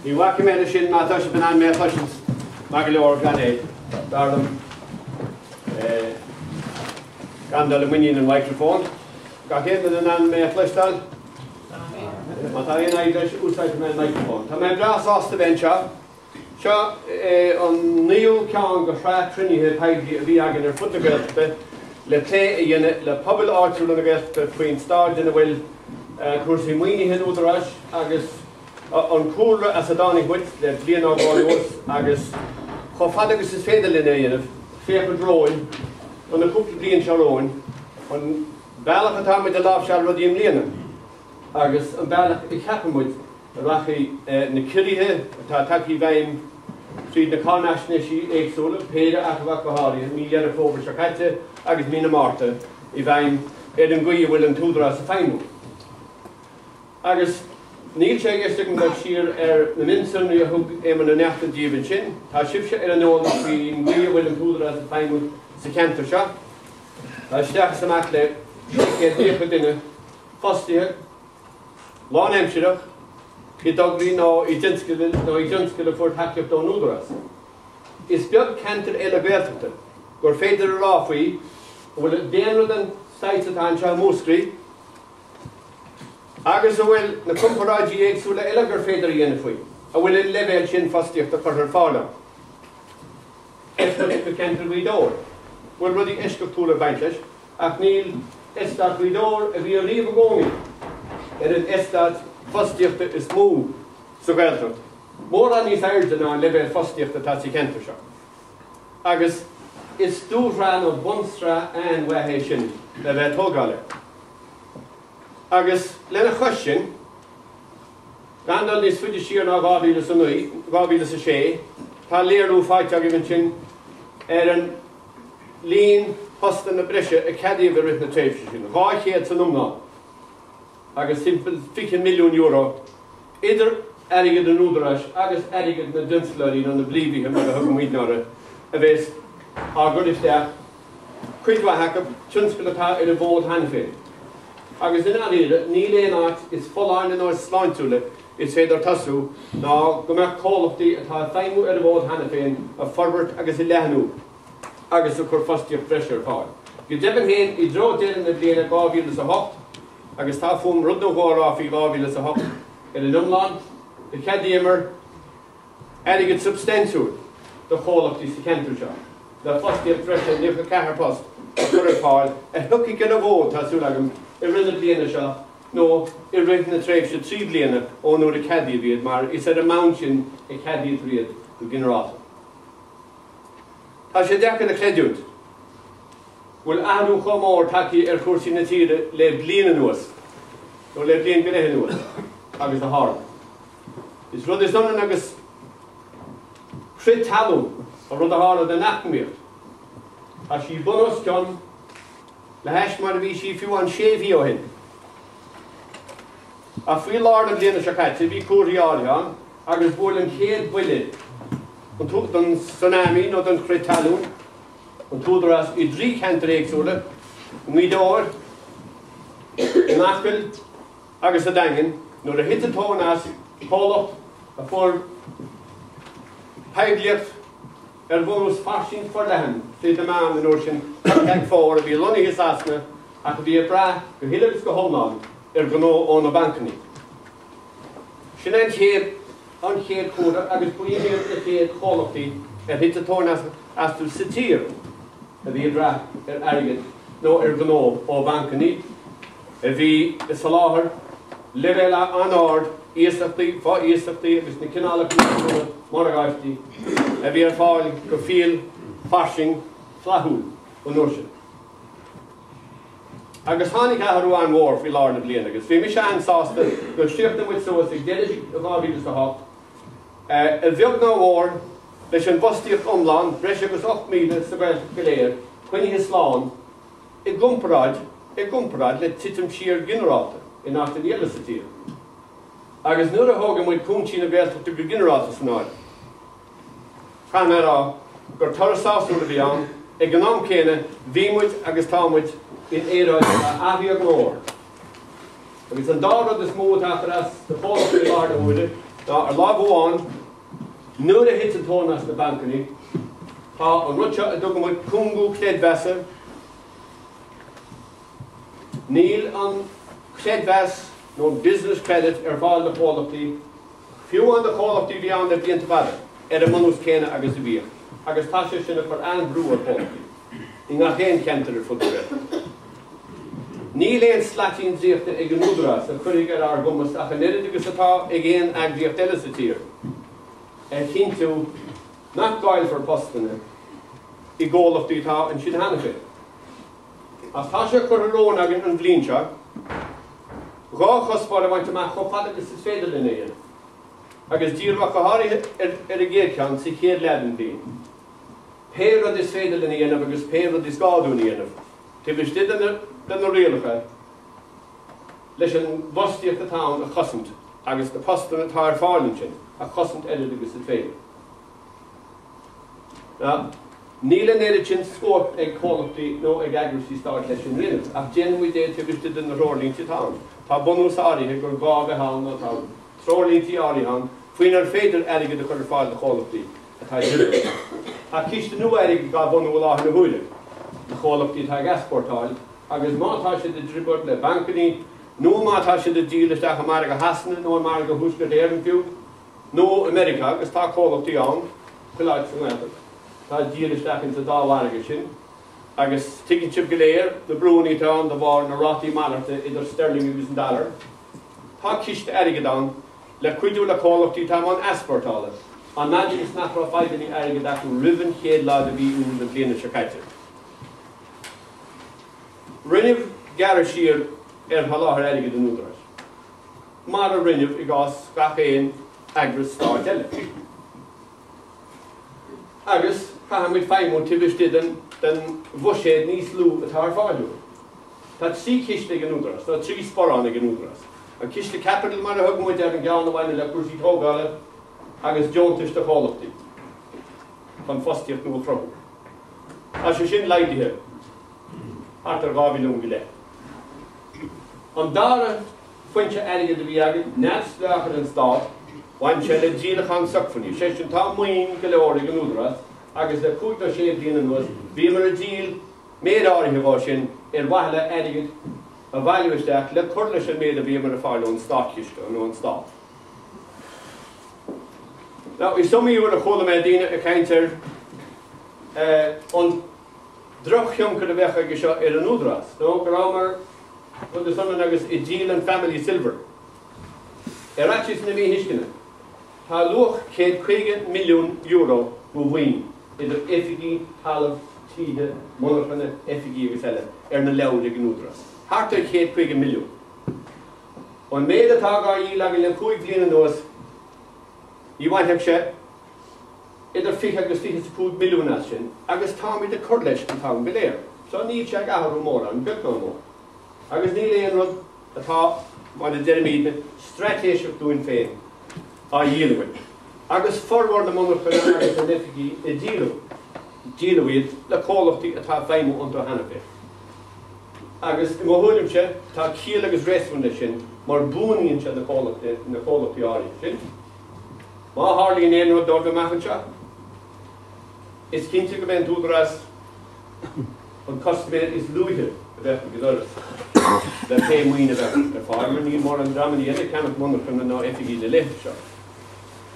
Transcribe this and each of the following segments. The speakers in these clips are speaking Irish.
Ní bhacfaidh mé leis sin má tá sibh in ann mé a chloisint maith go leor gan é, dar liom, gan dul i muinín an mhicreafóin. Gach aon duine in ann mé a chloisteáil? Má tá aon fhadhb leis, úsáidfidh mé an micreafón. Tá mé breá sásta bheith anseo. Seo é an naoú ceann de shraith cruinnithe poiblí a bhí againn ar fud na Gaeltachta le plé a dhéanamh le pobail áitiúla na Gaeltachta faoin staid ina bhfuil cúrsaí maoinithe an Údaráis agus an cúlra as a dtáinig muid le bliain nó dhó anuas agus chomh fada agus is féidir linn é a dhéanamh, féachaint romhainn do na cúpla bliain seo romhainn, an bealach atá muid ag láimhseáil rudaí i mbliana agus an bealach a cheapann muid a rachaidh na ciorruithe atá tagtha i bhfeidhm tríd na cáinaisnéisí éagsúla, péire acu ach go háirithe, mí Dheireadh Fómhair seo caite agus mí na Márta, i bhfeidhm ar an gcaoi a bhfuil an tÚdarás ag feidhmiú. Agus níl sé i gceist agam dul siar ar na mionsonraí a thug Éamonn Ó Neachtain daoibh ansin. Tá sibhse ar an eolas faoin gcaoi a bhfuil an tÚdarás ag feidhmiú sa cheantar seo. Tá isteach is amach le 630 duine fostaithe, lánaimsireach, i dtograí nó i dtionscadail nó i dtionscail a fuair tacaíocht ón Údarás. Is beag ceantar eile Gaeltachta gur féidir a rá faoi a bhfuil daonra den saghas atá anseo i Múscraí agus a bhfuil na comparáidí éagsúla eile gur féidir a dhéanamh faoi, a bhfuil an leibhéal sin fostaíochta curtha ar fáil ann. Oscailte do cheantar Ghaoth Dobhair. Bhfuil rudaí eisceachtúla ag baint leis, ach níl eastát Ghaoth Dobhair, a bhí ariamh i gcónaí ar an eastát fostaíochta is mó sa Ghaeltacht, mórán níos airde ná an leibhéal fostaíochta atá sa cheantar seo. Agus is dúshraith nó bunsraith an-mhaith é sin le bheith ag tógáil air. Agus lena chois sin, Gan dul níos faide siar ná 2009, 2006, tá léiriú faighte agaibh ansin ar an líon postanna breise a ceadaíodh i rith na tréimhse sin, 200 san iomlán, agus timpeall €20 milliún idir airgead an Údaráis agus airgead na dtionsclóirí nó na bpríomhaithe mar a thugann muidne orthu, a bheas á gcur isteach. Cuid mhaith acu, tionscail atá ar an bhfód cheana féin. Agus i ndáiríre, níl aon áit is folláine nó is sláintiúla is féidir tosú ná go mbeadh comhlachtaí atá ag feidhmiú ar an bhfód cheana féin ag forbairt agus ag leathnú agus ag cur fostaíocht bhreise ar fáil. Go deimhin féin, i dtreo deireadh na bliana 2008, agus tá fúm rud nó dhó a rá faoi 2008 ar an iomlán, do cheadaíomar airgead substaintiúil do chomhlachtaí sa cheantar seo le fostaíocht bhreise 94 post a chur ar fáil a thiocfaidh ar an bhfód, tá súil agam, i rith na bliana seo nó i rith na tréimhse 3 bliana ón uair a ceadaíodh iad mar is ar an mbonn sin a cheadaítear iad go ginearálta. Tá sé deacair a chreidiúint go bhfuil athrú chomh mór tagtha ar chúrsaí na tíre le bliain anuas, nó le bliain go leith anuas, agus a tharla. Is rud is ionann agus crith talún an rud a tharla don eacnamaíocht. Tá sí bun os cionn le hais mar a bhí sí fiú amháin sé mhí ó shin. Ach faoi lár na bliana seo caite bhí comharthaí áirithe ann agus bhuail an chéad bhuille den tsunami nó den chrith talún an tÚdarás i dtrí cheantar éagsúla, i nGaoth Dobhair, in Acaill, agus sa Daingean, nuair a thit an tóin as comhlacht a fuair poiblíocht ar bhunús fairsing forleathan tríd na meáin an uair sin, Contact Four, a bhí lonnaithe i Sasana ach a bhí ag brath go huile agus go hiomlán ar ghnó ó na bancanna. Sin an chéad an chéad chomhartha agus ba iad na chéad chomhlachtaí ar thit an tóin astu sa tír a bhí ag brath ar airgead nó ar ghnó ó bhancanna a bhí ag soláthar leibhéal an-ard iasachtaí, fo-iasachtaí agus na cineálacha éagsúla morgáistí a bhí ar fáil go fial fairsing flaithiúil an uair sin. Agus tháinig athrú an-mhór faoi lár na bliana agus bhí mise an-sásta gur chríochnaigh muid suas ag deireadh 2008, a bheag nó a mhór, leis an bhfostaíocht iomlán, breis agus 8,000 sa Ghaeltacht go léir, coinnithe slán i gcomparáid i gcomparáid le titim siar ginearálta in áiteanna eile sa tír. Agus nuair a thógann muid cúinsí na Gaeltachta go ginearálta san áireamh, caithfidh mé a rá gur toradh sásúil a bhí ann. Ag an am céanna, bhí muid agus tá muid in aeráid atá athraithe go mór. Agus an dá rud is mó atá ag cur as do chomhlachtaí i láthair na huaire. Ná ar lámh amháin, nuair a thit an tóin as na bancanna, tá an rud seo a dtugann muid cúngú creidmheasa, níl an creidmheas nó an business credit ar fáil do chomhlachtaí, fiú amháin do chomhlachtaí a bhí ann le blianta fada, ar an mbunús céanna agus a bhíodh, agus tá sé sin ag cur an-bhrú ar chomhlachtaí i ngach aon cheantar ar fud na Gaeltachta. Níl aon slaitín draíochta ag an Údarás a chuirfidh ar ár gcumas ach an oiread agus atá ag aon eagraíocht eile sa tír a chinntiú nach gcaillfear postanna i gcomhlachtaí atá ansin cheana féin. Ach tá sé curtha romhainn againn an bhliain seo 2 chuspóir a bhaint amach chomh fada agus is féidir linn é a dhéanamh, agus díriú ach go háirithe ar an gcéad cheann sa chéad leath den bhliain. Pé rud is féidir linn a dhéanamh agus pé rud is gá dúinn a dhéanamh, taobh istigh de na rialacha, leis an bhfostaíocht atá ann a chosaint agus na postanna atá ar fáil ansin a chosaint oiread agus is féidir. Now, níl an oiread sin scóip ag comhlachtaí nó ag eagraíochtaí stáit leis sin a dhéanamh, ach déanann muid é taobh istigh de na threoirlínte atá ann. Tá bunús áirithe gur gá a bheith ann nó tá treoirlíntí áirithe ann faoinar féidir airgead a chur ar fáil do chomhlachtaí atá ag trioblóid. Tá ciste nua airgid á bhunú i láthair na huaire do chomhlachtaí atá ag easpórtáil agus má tá siad i dtrioblóid le bancanna nó má tá siad ag díol isteach i margadh Shasana nó i margadh Thuaisceart Éireann fiú, nó i Meiriceá agus tá comhlachtaí ann chuile áit sa nGaeltacht atá ag díol isteach ins an dá mhargadh sin agus tuigeann sibh go léir na brúanna atá ann de bharr na rátaí malairte idir sterling agus an dollar. Tá ciste airgid ann le cuidiú le comhlachtaí atá i mbun easpórtála, an fhad agus nach raibh fadhbanna airgid acu roimh an chéad lá de mhí Iúil na bliana seo caite. Rinneadh gearradh siar ar sholáthar airgid an Údaráis. mar a rinneadh i gcás gach aon eagras stáit eile. Agus caithfimid feidhmiú taobh istigh den den bhuiséad níos lú atá ar fáil dúinn. Tá 3 chiste ag an Údarás, nó 3 sparán ag an Údarás. An Ciste Caipitil, mar a thugann muid air, an ceann a bhaineann le cúrsaí tógála agus deontais do chomhlachtaí chun fostaíocht nua a chruthú. Tá sé sin laghdaithe thart ar 2 mhilliún go leith. An dara foinse airgid a bhí againn, neamhspleách ar an Stát, bhain sé le díolachán socmhainní, sé sin, tá maoin go leor ag an Údarás agus le cúig nó sé bliana anuas bhíomar ag díol méid áirithe dhó sin ar mhaithe le airgead a bhailiú isteach le cur leis an méid a bhíomar ag fáil ón Státchiste nó ón Stát. Now, is iomaí uair a chuala mé daoine ag caint ar an drochthionchar a bheadh aige seo ar an Údarás, nó go rabhamar rud is ionann agus ag díol an family silver. Ar fhaitíos na míthuisceana, tá luach €150 milliún de mhaoin, idir oifigí, talamh, tithe, monarchana, oifigí agus eile, ar na leabhair ag an Údarás. Thart ar 150 milliún. An méid atá dhá dhíol againn le 5 bliana anuas, ní bhainfeadh sé idir 20 agus 25 milliún as sin agus táimid ag cur leis an t-am go léir. So níl sé ag athrú mórán, beag ná mór. Agus níl aon rud atá, mar a deirimidne, straitéiseach dúinn féin á dhíol againn. Agus formhór na monarchana agus na n-oifigí a díoladh, díoladh iad le comhlachtaí atá ag feidhmiú iontu cheana féin. Agus i mo thuairimse, tá ciall agus réasún leis sin mar buanaíonn sé na comhlachtaí, na comhlachtaí áirithe sin. Má tharlaíonn aon rud dóibh amach anseo, is cinnte go mbeidh an tÚdarás an custaiméir is luaithe a bheadh ag an doras le pé maoin a bheadh ar fáil, mar níl mórán dreamanna eile ag ceannach monarchana ná oifigí na laethanta seo.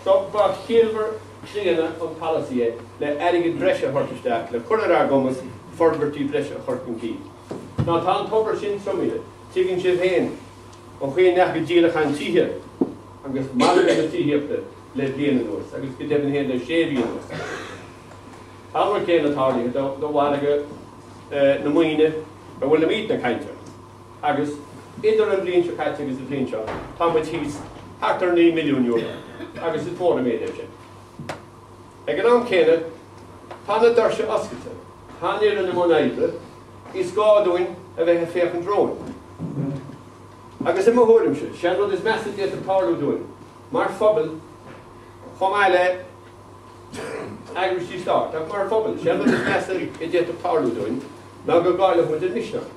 So, ba chiallmhar críonna an polasaí é le airgead breise a thabhairt isteach le cur ar ár gcumas forbairtí breise a chur chun cinn. Now tá an tobar sin triomaithe, tuigeann sibh féin an chaoi a ndeachaigh díolachán tithe agus margadh na tithíochta le bliain anuas, agus go deimhin féin le sé mhí anuas. Tá an rud céanna tarlaithe do mhargadh na maoine a bhfuilimidne ag caint air, agus idir an bhliain seo caite agus an bhliain seo, tá muid thíos thart ar €9 milliún, agus is mór an méid é sin. Ag an am céanna, tá na doirse oscailte, tá an fhoireann i mbun oibre, is gá dúinn a bheith ag féachaint romhainn. Agus i mo thuairimse, sé an rud is measa a d'fhéadfadh tarlú dúinn, mar phobal, chomh maith le eagraíochtaí stáit, ach mar phobal, sé an rud is measa a d'fhéadfadh tarlú dúinn ná go gcaillfeadh muid an misneach.